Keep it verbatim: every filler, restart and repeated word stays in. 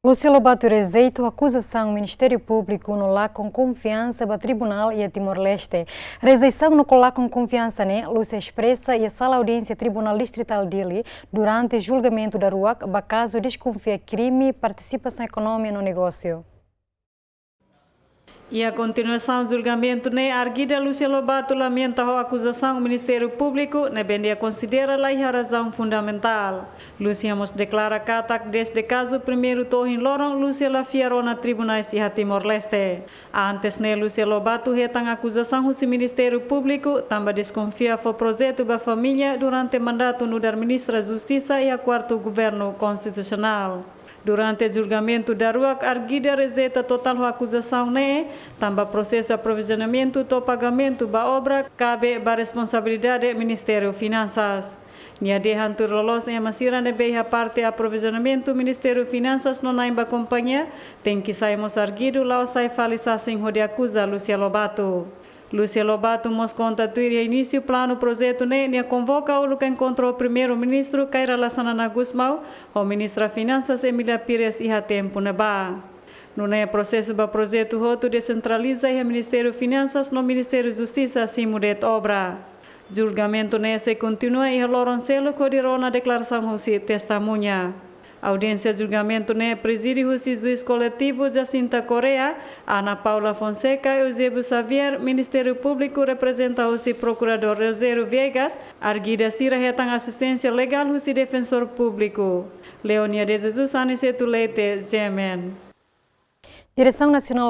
Lúcia Lobato rejeita akuzasaun Ministériu Públiku no lakon konfiansa ba tribunál iha Timor-Leste. Rejeisaun no lakon konfiansa ne'e Lúcia espresa iha sala audiénsia Tribunál Distritál Dili durante julgamentu daruak ba kazu deskonfia krime partisipasaun ekonomia no negósiu. Iha kontinuasaun julgamentu ne'e, arguida Lúcia Lobato lamenta ho akuzasaun Ministériu Públiku ne'ebé nia konsidera la iha razaun fundamentál. Lúcia mós deklara katak dezde kazu primeiru to'o ohin loron Lúcia la fiar ona tribunais iha Timor-Leste. Antes ne'e Lúcia Lobato hetan akuzasaun husi Ministériu Públiku tanba deskonfia fó projetu ba família durante mandatu nu'udar Ministra Justisa iha kuartu Governu Konstitusionál. Durante julgamentu daruak, arguida rejeita totál ho akuzasaun ne'e, tanba prosesu aprovizionamentu to'o pagamentu ba obra kabe ba responsabilidade Ministériu Finansas. Nia dehan tuir loloos ema sira ne'ebé iha parte aprovizionamentu Ministériu Finansas no na'in ba kompañia, tenke sai mós arguidu la'ós sai fali sasin hodi akuza Lúcia Lobato. Lúcia Lobato mós konta tuir iha inísiu planu projetu ne'e nia konvoka uluk enkontru Primeiru-Ministru Kay Rala Xanana Gusmão ho Ministra Finansas Emília Pires iha tempu ne'ebá. Nune'e prosesu ba projetu hotu desentraliza iha Ministériu Finansas no Ministériu Justisa simu de'it obra. Julgamentu ne'e sei kontinua iha loron seluk hodi rona deklarasaun husi testemuña. Audiénsia julgamentu ne'e prezide husi Juís Koletivu Jacinta Correia, Ana Paula Fonseca, Eusébio Xavier, Ministériu Públiku reprezenta husi Prokuradór Rogério Viegas, arguida sira hetan asisténsia legál husi Defensór Públiku. Leonia de Jesus, Aniceto Leite, G M N. Diresaun Nasionál